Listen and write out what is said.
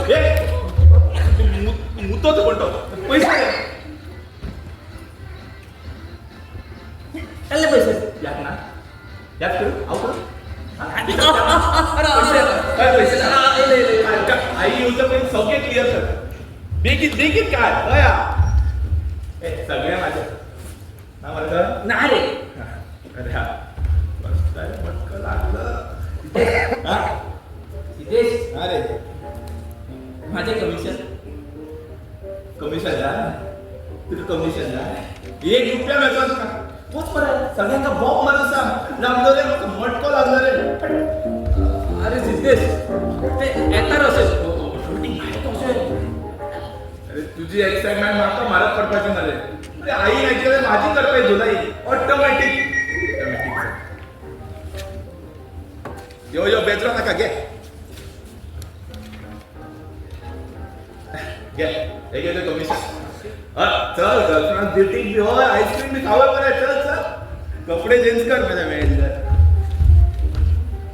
हे मुततो कोण तो पैसे कसले पैसे? यात ना, यात करू आव करू. अरे, काय पैसे? आई येऊच्या पयलीं सगळें क्लियर कर बेगीन बेगीन. काय हय ए सगळे माझे ना मरे. ना रे. अरे हा बस काय मटकं लागलं हा. सिद्धेश. अरे. माझे कमिशन. कमिशन जा, तुका कमिशन जा. एक रुपया मेळटलो तुका. तूच मरे सगळ्यांका बॉम्ब मारून सांग लागलो रे, म्हाका मटको लागलो रे. अरे सिद्धेश, ते येता अशें ऑटोमॅटीक भायर अशें. अरे तुझी एक्साइटमेंट म्हाका म्हारग पडपाची मरे. अरे आई नाही जाल्यार म्हाजी करपाची धुलाई ऑटोमॅटीक. यो यो, बेजरो नाका. घे घे, हे घे कमिशन. चल, गर्लफ्रेंड डेटींग बी होय, आईस्क्रीम बी खावय मरे. चल चल, कपडे चेंज कर मरे मेळिल्ले.